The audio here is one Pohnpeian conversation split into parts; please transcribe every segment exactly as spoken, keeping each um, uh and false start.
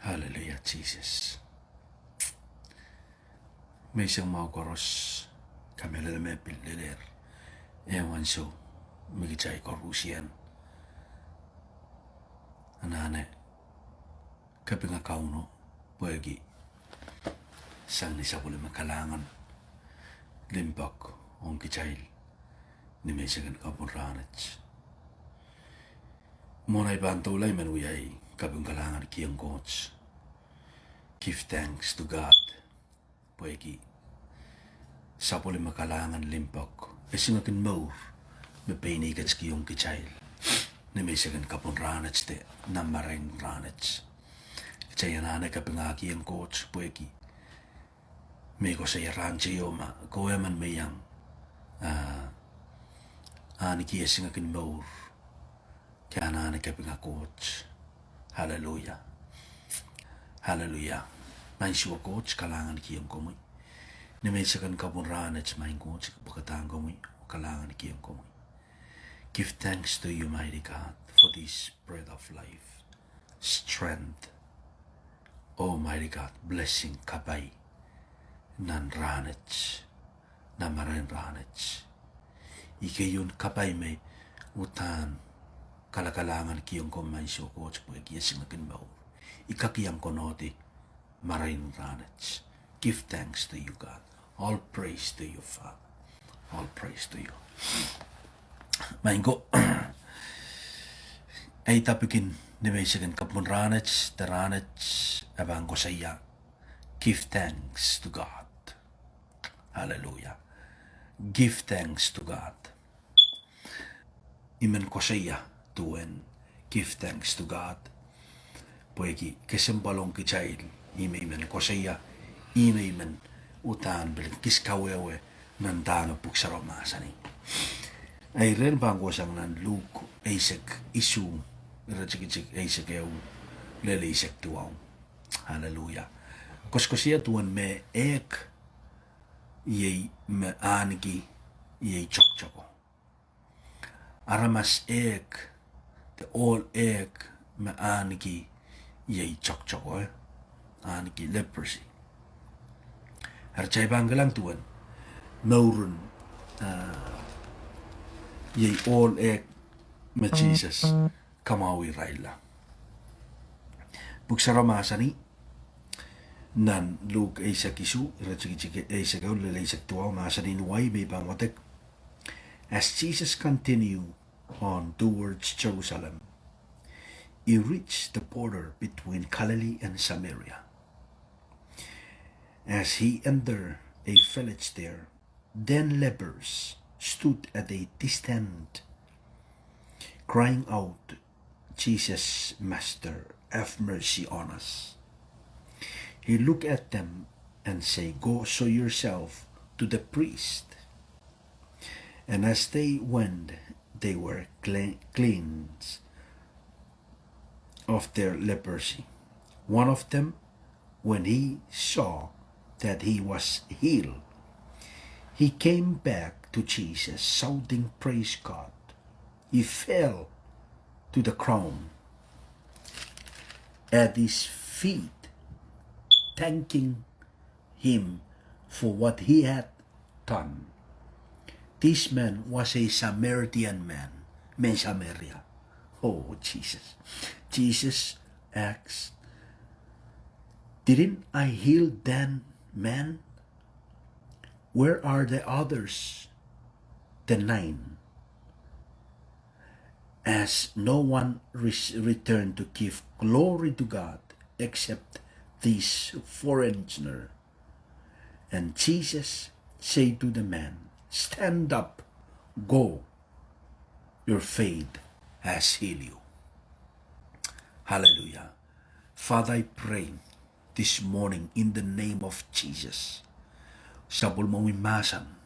Hallelujah, Sises. Menseng mwahu koaros, kamehlele me pil lelehr. Eh, ansou me kitail koarusie anahne kapinga Kauno pwehki sang ni sapwellime kalahngan limpoak ong kitail ni menseng en kapwung rahnwet. Mwohn ei pahn doula, I men wia ei kaping kalahngan kihong Koht. Give thanks to God. Pwehki sapwellime kalahngan limpoak, esingek en mour me pein ei ketikihong kitail ni menseng en kapwung rahnwet de nan marain rahnwet. Kitail anahne kapingahkihong Koht pwehki me koasoia rahnteieu ma kowe emen me iang, ah, ahneki esingek en mour, ke anahne kapinga Koht. Hallelujah. Hallelujah. Maing Siohwa Koht, kalahngan kihong komwi ni menseng en kapwung rahnwet, maing Koht, pwekadahng komwi, kalahngan kihong komwi. Give thanks to you, mighty God, for this breath of life, strength, Almighty God, blessing, kapai nan rahnwet, nan marain rahnwet. I keieun kapai me uhdahn kalakalahngan kihong komwi, maing Siohwa Koht, pwehki esingek en mour. I kak iang konehdi marain rahnwet. Give thanks to you, God. All praise to you, Father. All praise to you. Maing ko, ei topic en ni menseng en kapwung rahnwet, de rahnwet, e pahn koasoia, give thanks to God. Hallelujah. Give thanks to God. I men koasoia duwen give thanks to God. Pwehki kesempwal ong kitail, ih me I men koasoia, ih me I men uhdahn pil kis kawehwe nan dahme Pwuhk Sarawi mahsanih. Ei ren pahn kohsang nan Luk eisek isuh, iretikitik eisek ehu lel eisek duwau. Hallelujah. Koasokoasoia duwen me ehk iei me ahneki iei toktoko. Aramas ehk, de ohl ehk me ahneki iei toktoko, eh, ahneki leprosy. Eri kitail pahn kilang duwen mouren, ah, iei ohl ehk me Sises kamwahwih irailla. Pwuhk Sarawi mahsanih nan Luk eisek isuh, iretikitik eisek ehu lel eisek duwau, mahsanih ni wai me I pahn wadek. As Jesus continued on towards Jerusalem, he reached the border between Galilee and Samaria. As he entered a village there, ten lepers stood at a distance, crying out, "Jesus, Master, have mercy on us." He looked at them and said, "Go show yourself to the priest." And as they went, they were cle-, cleansed of their leprosy. One of them, when he saw that he was healed, he came back to Jesus, shouting, "Praise God." He fell to the ground at his feet, thanking him for what he had done. This man was a Samaritan man, mehn Samaria. Oh, Jesus. Jesus asked, "Didn't I heal ten men? Where are the others, the nine?" As no one re-, returned to give glory to God except this foreigner. And Jesus said to the man, "Stand up, go. Your faith has healed you." Hallelujah. Father, I pray this morning in the name of Jesus. Sapwellimomwi mahsen,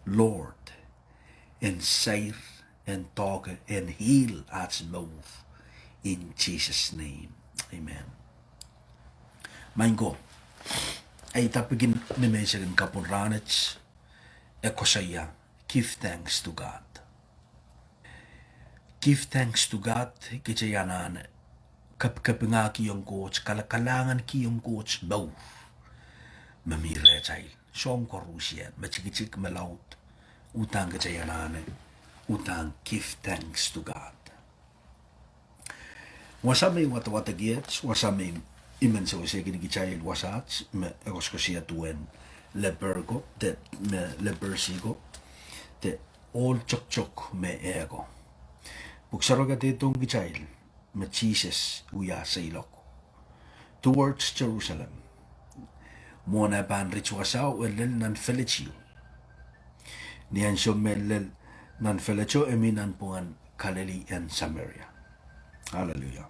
Lord, en sair, en doake, en heal aht mour. In Jesus' name. Amen. Maing ko, ei topic en ni menseng en kapwung rahnwet, e koasoia, give thanks to God. Give thanks to God, kitail anahne kepikepingahkihong Koht, kalakalahngankihong Koht mour me mi rehtail. Soahng koarusie, me tikitik, me laud, udahn kitail anahne, udahn give thanks to God. Wasa me I wadawad kiet, wasa me I men sewesehkin kitail wasaht, me e koasoakoasoia duwen leper ko, de, me leprosy ko, de ohl tokutok me ehk ko. Pwuhk Sarawi kadehdehiong kitail me Sises wia seiloak towards Jerusalem. Mwohn eh pahn rit wasao e lel nan village ieu. Ni ansou me e lel nan village o, e mi nanpwungen Galilee and Samaria. Hallelujah.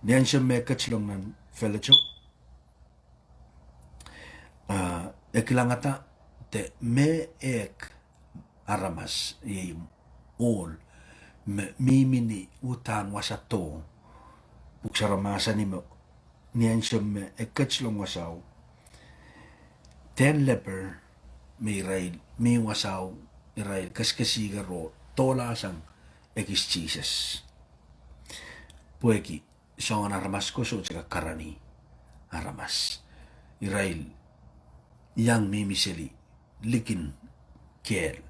Ni ansou me e ketilong nan village o, ah, e kilangada de me ehk aramas, iei ohl me mihmi ni uhdahn wasa doh. Pwuhk Sarawi mahsanih me ni ansou me e ketilong wasao, ten leper me irail mi wasao, irail kesikesik oh dohlahsang ekis Sises. Pwehki soangen aramas ko sohte kak karanih aramas. Irail iang mihmi seli likin kehl,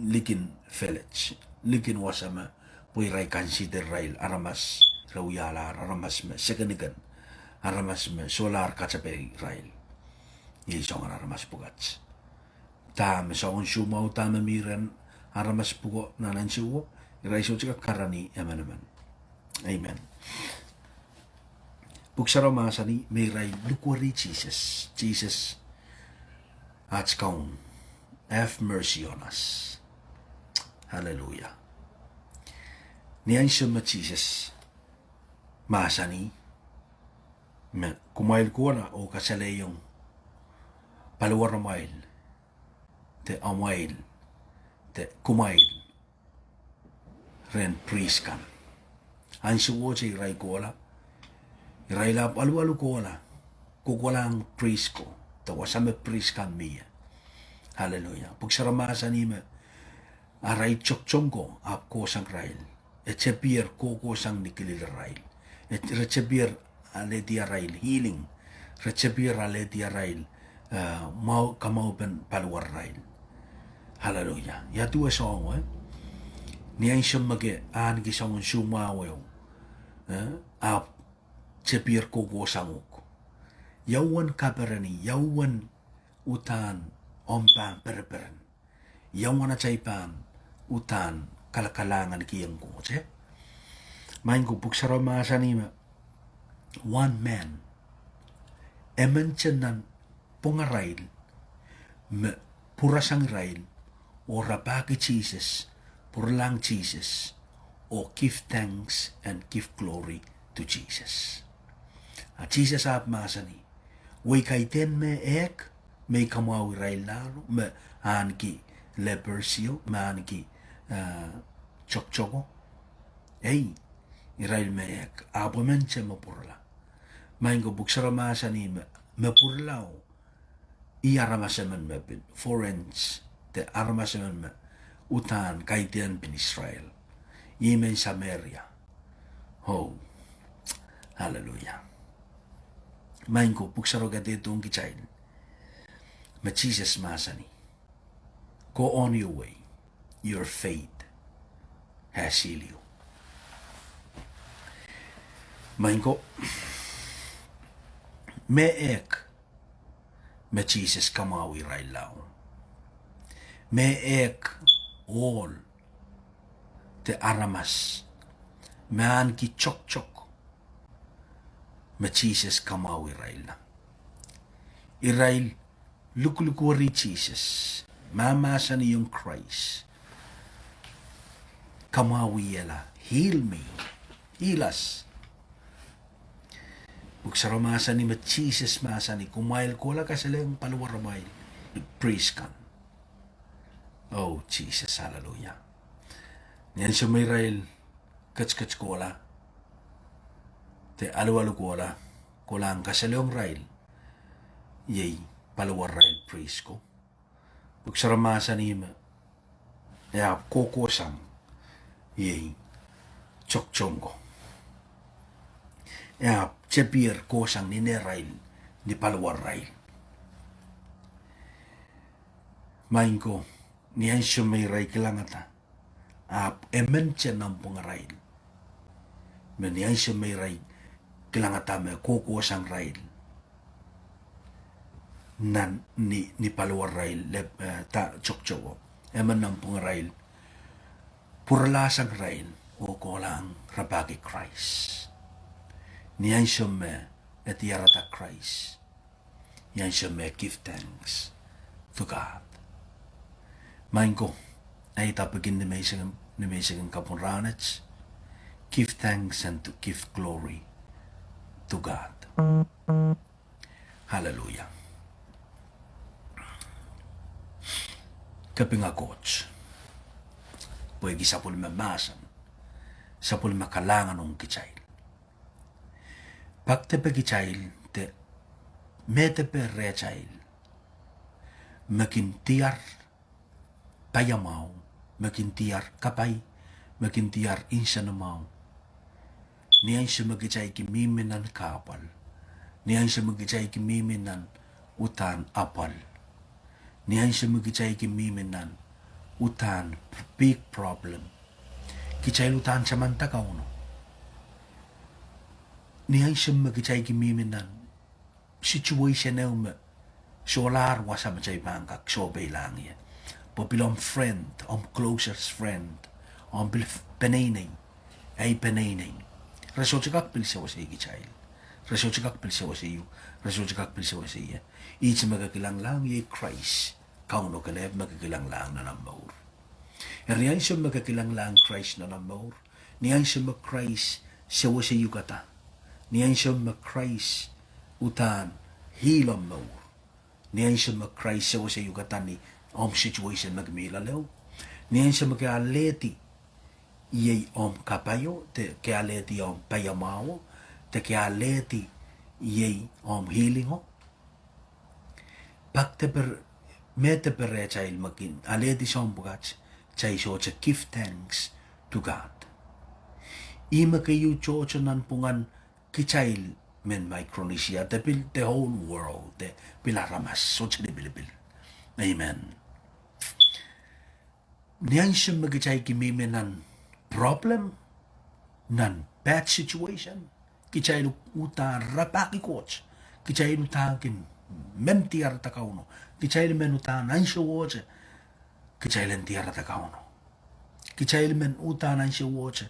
likin village, likin wasa me, pwe irail consider irail aramas, re wialahr aramas me sekeniken, aramas me solahr katepe irail. Iei soangen aramas pwukat. Dahme soangen soumwahu, dahme mi rehn aramas pwuko nan ansou o, irail sohte kak karanih emenemen. Amen. Pwuhk Sarawi mahsanih me irail lukweri Sises, Sises, at Kaun, have mercy on us. Hallelujah. Ni ansou me Sises mahsanih me kumwail kohla oh kasalehiong paliwaramwail, de amwail, de kumwail rehn prihs kan. Ansou ohte irail kohla, irail ahpw alualu kohla, kohkohlahng prihs ko, de wasa me prihs kan mie. Hallelujah. Pwuhk Sarawi mahsanih me arail tokutok ko ahpw kohsang irail. E tepier kohkohsang ni kilin arail. E, re tepier alehdi arail healing. Re tepier alehdi arail, eh, mwahu, kamwahupen paliwar arail. Hallelujah. Ia duwe soahng, eh? Ni ansou me ke ahneki soangen soumwahu, eh, ahpw tepier kohkohsang uhk. Ia uwen kapereni, ia uwen uhdahn omw pahn pereperen. Ia uwen atail pahn uhdahn kalakalahngankihong Koht, eh? Maing ko, Pwuhk Sarawi mahsanih me one man, emente nan pwungarail me pwurasang irail oh rapahki Sises, pwuralahng Sises, oh give thanks and give glory to Jesus. A Sises ahpw mahsanih, wei kaidehn me ehk me I kamwahu irail lahlo, me ahneki leprosy o, me ahneki, eh, tokutok o. Ei, irail me ehk, ahpw emente me pwurala. Maing ko, Pwuhk Sarawi mahsanih me, me pwurala o, ih aramas emen me pil foreigners, de aramas emen me uhdahn kaidehn pil Israel. Ih men Sameria. Oh, hallelujah. Maing ko, Pwuhk Sarawi kadehdehiong kitail me Sises mahsanih, go on your way, your faith has healed you. Maing ko, me ehk me Sises kamwahu irail lao. Me ehk ohl de aramas me ahneki tokutok me Sises kamwahu irail lao. Irail luklukweri Sises, mahmahsanihong Krais, kamwahuiehla, heal me, heal us. Pwuhk Sarawi mahsanih me Sises mahsanih, kumwail kohla kasalehiong paliwaramwail prihs kan. Oh, Sises, hallelujah. Ni ansou me irail ketiket kohla, de alualu kohla, kohlahng kasalehiong irail, iei paliwar arail prihs ko. Pwuhk Sarawi mahsanih me e ahpw kohkohsang, iei tokutok ko. E ahpw tepier kohsang ni nehrail, ni paliwararail. Maing ko, ni ansou me irail kilangada, ahpw emente nanpwungarail. Me ni ansou me irail kilangada me kohkohsang irail nan ni, ni paliwararail, lep, eh, da toktowo. Emen nanpwungarail pwuralahsang irail oh kohlahng rapahki Krais. Ni ansou me e diarada Krais. Ni ansou me give thanks to God. Maing ko, e ida pwukin nimeisekin, nimeisekin kapwung rahnwet, give thanks and to give glory to God. Hallelujah. Kapinga Koht. Pwehki sapwellime mahsen, sapwellime kalahngan ong kitail. Pak depe kitail de, me depe rehtail me kin diar paiamwahu, me kin diar kapai, me kin diar nsenamwahu. Ni ansou me kitail kin mihmi nan kahpwal. Ni ansou me kitail kin mihmi nan uhdahn apwal. Ni ansou me kitail kin mihmi nan uhdahn big problem. Kitail uhdahn tamanda Kauno. Ni ansou me kitail kin mihmi nan situation ehu me solahr wasa me kitail pahn kak sohpeilahng ie. Pwe pil omw friend, omw closest friend, omw pil peneinei, ei peneinei. Re sohte kak pil sewesei kitail. Re sohte kak pil sewesei uhk, re sohte kak pil sewesei ie. Ihte me ke kilanglahng iei Krais, Kauno kelehpw me ke kilanglahng nan omw mour. Eri ni ansou me ke kilanglahng Krais nan omw mour, ni ansou me Krais sewesei uhkada, ni ansou me Krais uhdahn heal omw mour, ni ansou me Krais sewesei uhkada ni omw situation me ke mih loale, ni ansou me ke alehdi iei omw kapaio, de ke alehdi omw paiamwahuo, de ke alehdi iei omw healingo, pak depe, me depe rehtail me kin alehdi soahng pwukat, kitail sohte give thanks to God. Ih me keieu tohto nanpwungen kitail mehn Micronesia, de pil the whole world, de pil aramas sohte lipilipil. Amen. Ni ansou me kitail kin mihmi nan problem, nan bad situation, kitail uhdahn rapahki Koht. Kitail uhdahn kin men diarada Kauno. Kitail men uhdahn ansouohte, kitail en diarada Kauno. Kitail men uhdahn ansouohte,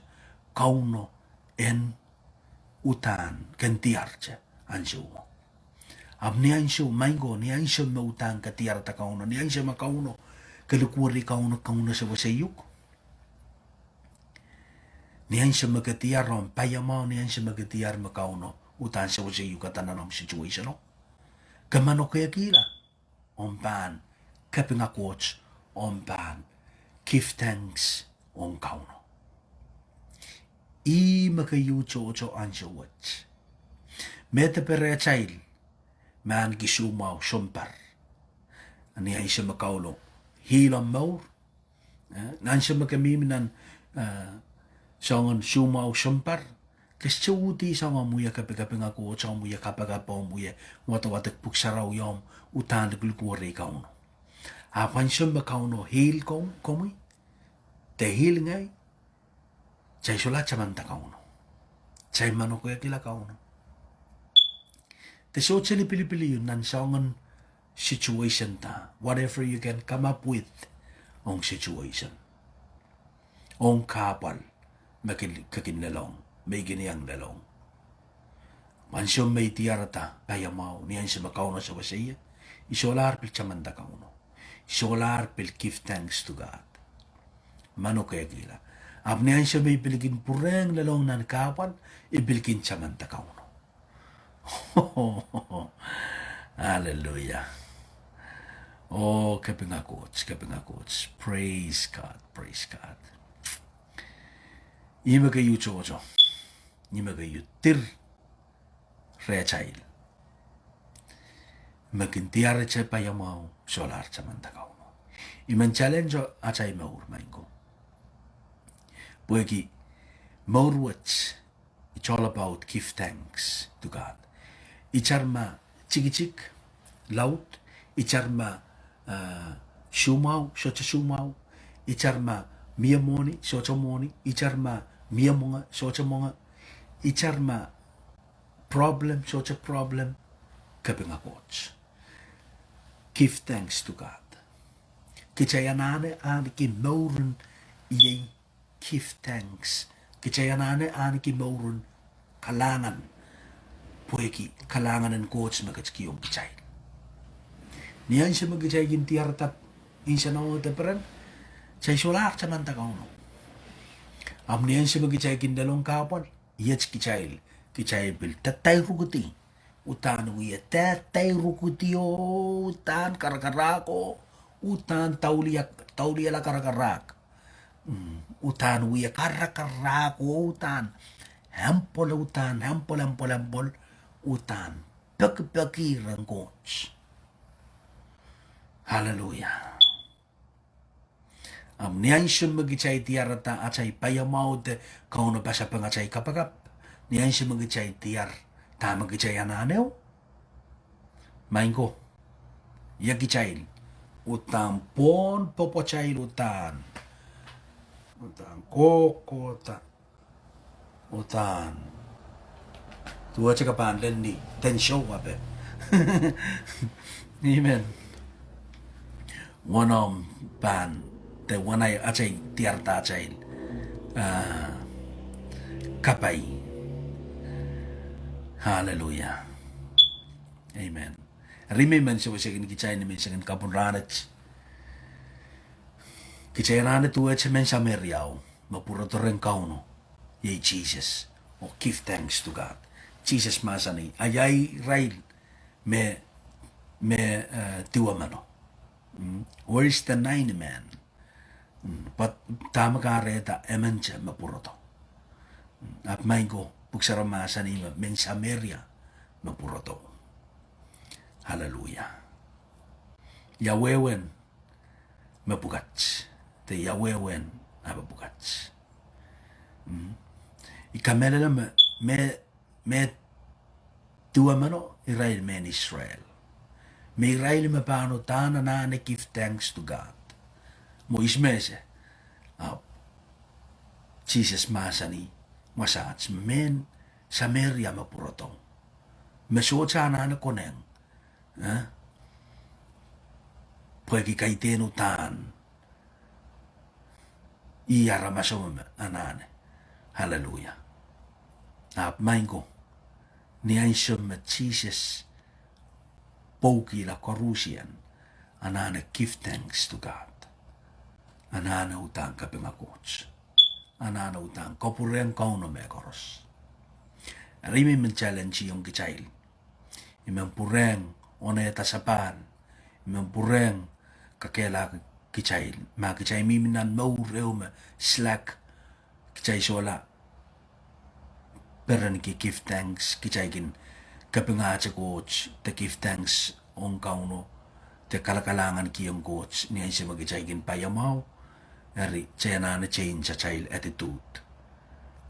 Kauno en uhdahn kin diarada ansouo. Ahpw ni ansou, maing ko, ni ansou me uhdahn ke diarada Kauno, ni ansou me Kauno, ke likwerih Kauno, Kauno sewesei uhk. Ni ansou me ke diar omw paiamwahu, ni ansou me ke diar me Kauno uhdahn sewesei uhkada nan omw situationo, ke manokehkihla omw pahn kapinga Koht, omw pahn give thanks ong Kauno. Ih me keieu tohto ansou wet. Me depe rehtail me ahneki soumwahu sounpar, ni ansou me Kauno heal omw mour, eh, ni ansou me ke mihmi nan, eh, soangen soumwahu sounpar, ke sohte uhdi soangen omw wie kapikapinga Koht, omw wie kapakap, omw wie wadawadek pwuhk sarawi, omw uhdahn likwerih Kauno. Ahpw ansou me Kauno heal komwi, de heal ngehi, kitail solahr tamanda Kauno. Kitail manokehkihla Kauno. De sohte lipilipil ehu nan soangen situation da, whatever you can come up with ong situation, ong kahpwal me ke kin lelohng, me I kin iang lelohng. Ansou me I diarada paiamwahu, ni ansou me Kauno sewese ie, I solahr pil tamanda Kauno. I solahr pil give thanks to God. Manokehkihla. Ahpw ni ansou me I pil kin pwurehng lelohng nan kahpwal, I pil kin tamanda Kauno. Aleluia. Oh, kapinga Koht, kapinga Koht. Praise God, praise God. Ih me keieu tohto, ih me keieu dir rehtail me kin diarada paiamwahu, solahr tamanda Kauno. I men challenge atail mour, maing ko. Pwehki mour wet, I all about give thanks to God. Itar ma tikitik, laud, itar ma, eh, soumwahu, sohte soumwahu, itar ma mie mwohni, sohte mwohni, itar ma mie mwenge, sohte mwenge, itar ma problem, sohte problem, kapinga Koht. Give thanks to God. Kitail anahne ahneki mouren iei give thanks. Kitail anahne ahneki mouren kalahngan, pwehki kalahngan en Koht me ketikihong kitail. Ni ansou me kitail kin diarada insenawehn de peren, kitail solahr tamanda Kauno. Ahpw ni ansou me kitail kin lelohng kahpwal, iet kitail, kitail pil dadairukidi. Uhdahn wie dadairukidi oh uhdahn karakarahk oh uhdahn dauliala karakarahk. Mm, uhdahn wie karakarahk oh uhdahn amwpwal, uhdahn amwpwal, amwpwal, amwpwal, uhdahn pekipeki rehn Koht. Hallelujah. Ahpw ni ansou me kitail diarada atail paiamwahu de Kauno pasapeng atail kapakap, ni ansou me kitail diar dahme kitail anahne o, maing ko, ia kitail, uhdahn pwohn pwopwotail uhdahn, uhdahn kohkohda, uhdahn duwehte ke pahn lel ni densou ape. Amen. Weneu pahn, de weneu atail diarada atail, ah, kapai. Hallelujah. Amen. Eri me I men sewesehkin kitail ni menseng en kapwung rahnwet, kitail anahne duwehte mehn Sameria o me pwurodo rehn Kauno, iei Sises, oh give thanks to God. Sises mahsanih, a ia irail me, me, eh, duwemeno? Mm, where is the nine man? Mm, pwe dahme kahrehda emente me pwurodo? Mm, ahpw maing ko, pwuhk sarawio mahsanih me mehn Sameria me pwurodo. Hallelujah. Ia wehwehn mepwukat, de ia wehwehn ahpw pwukat? Mm. I kamehlele me, me, me duwemeno irail mehn Israel, me irail me pahn uhdahn anahne give thanks to God. Mwo ihs me ese? Ahpw Sises mahsanih, wasaht, mehn Sameria me pwurodo, me sohte anahne konehng, eh? Pwehki kaidehn uhdahn ih aramas o me anahne. Hallelujah. Ahpw maing ko, ni ansou me Sises pwukihla koarusie, anahne give thanks to God. Anahne uhdahn kapinga Koht. Anahne uhdahn kapwurehng Kauno mehkoaros. Eri I men challenge-iong kitail. I men pwurehng onehda sapahl. I men pwurehng kakehlaka kitail. Ma kitail mihmi nan mour ehu me slack, kitail solahr perenki give thanks, kitail kin kapingahte Koht de give thanks ong Kauno, de kalakalahnganki ong Koht ni ansou me kitail kin paiamwahu, eri kitail anahne change atail attitude.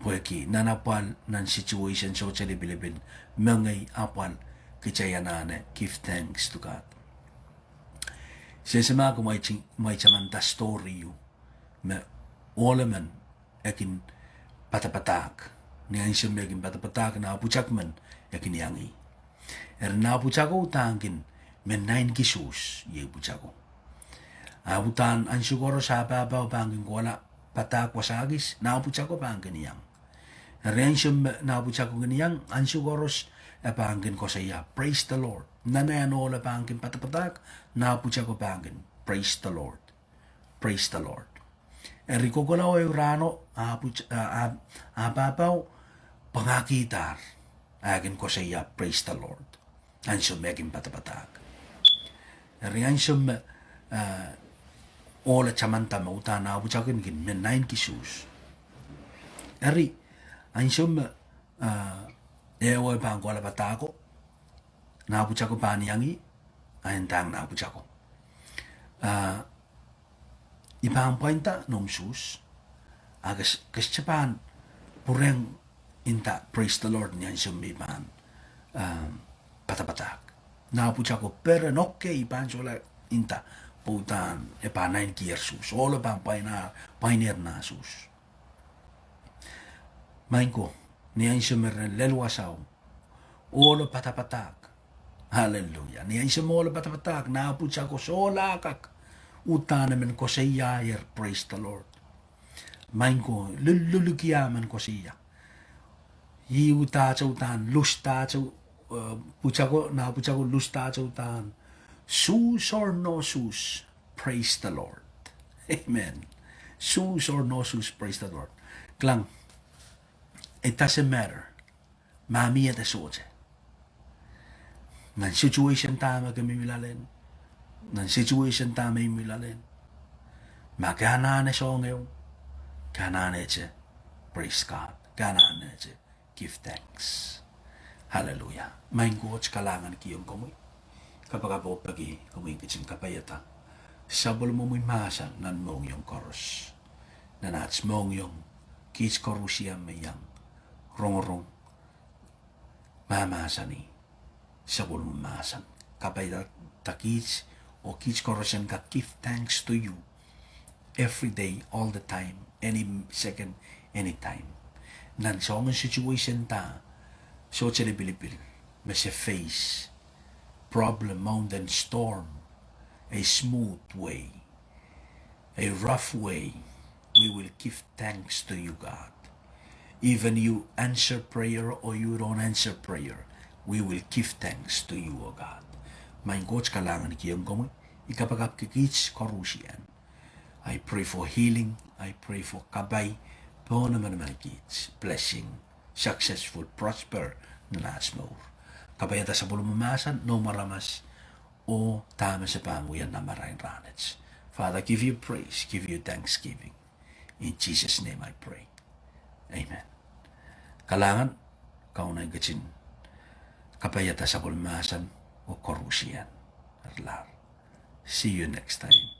Pwehki nan apwal, nan situation sohte lipilipil, mengei apwal, kitail anahne give thanks to God. Sehse ma ke mwein, mwein tamanda story ieu me ohl emen e kin padapadahk. Ni ansou me e kin padapadahk, nah pwutako men e kin iang ih. Eri nah pwutako uhdahn kin men naineki Suhs, iei pwutako. A uhdahn ansou koaros ah pahpao pahn kin kohla padahk wasa kis, nah pwutako pahn kin iang. Eri ansou me nah pwutako kin iang, ansou koaros e pahn kin koasoia, "Praise the Lord." Nan ehn ohl e pahn kin padapadahk, nah pwutako pahn kin, "Praise the Lord. Praise the Lord." Eri kohkohla ehu rahno, ah pwut-, ah, ah, ah pahpao pwangahkihdahr, ah kin koasoia, "Praise the Lord." Ansou me e kin padapadahk. Eri ansou me, ah, ohl e tamanda me uhdahn nah pwutako kin men naineki Suhs. Eri ansou me, ah, ehu e pahn kohla padahko, nah pwutako pahn iang ih, a e ndahng nah pwutako, ah, I pahn pwainda noumw Suhs, a ke s-, ke sohte pahn pwurehng Nda, praise the Lord, ni ansou me I pahn, um, padapadahk. Nah pwutako peren, okay, I pahn solahr nda, pwe uhdahn e pahn naineki Suhs, ohlo pahn pwainer, pwainer nah Suhs. Maing ko, ni ansou me re lel wasao, ohlo padapadahk. Hallelujah. Ni ansou me ohlo padapadahk, nah pwutako solahr kak, uhdahn e men koasoiaier, praise the Lord. Maing ko, lulululki ah men koasoia. Ih uhdahte uhdahn, luhdahte, eh, pwutako, nah pwutako luhdahte uhdahn, Suhs or no Suhs, praise the Lord. Amen. Suhs or no Suhs, praise the Lord. Kilang, it doesn't matter. Ma mie de sohte. Nan situation dah me ke mihmi loalen. Nan situation dah me I mih loalen. Ma ke anahne soahng ehu, ke anahnehte praise God. Ke anahnehte give thanks. Hallelujah. Maing Koht, kalahngan kihong komwi. Kapakap oh peki komwi en ketin kapaiada sapwellimomwi mahsen nan mohngiong koaros. Nan aht mohngiong, kiht koarosie me iang rongorong, mahmahsanih sapwellimomwi mahsen. Kapaiada kiht, oh kiht koaros en kak give thanks to you every day, all the time, any second, any time. Nan soangen situation dah, sohte lipilipil, me se face problem, mountain, storm, a smooth way, a rough way, we will give thanks to you, God. Even you answer prayer or you don't answer prayer, we will give thanks to you, O God. Maing Koht, kalahngan kihong komwi, I kapakapki kiht koarosie. I pray for healing, I pray for kapai pohn emenemen kiht, blessing, successful, prosper, nan aht mour. Kapaiada sapwellimomwi mahsen, noumw aramas, oh dahme se pahn wia nan marain rahnwet. Father, give you praise, give you thanksgiving. In Jesus' name I pray. Amen. Kalahngan, Kauno en ketin kapaiada sapwellimomwi mahsen oh koarosie. Erlahr. See you next time.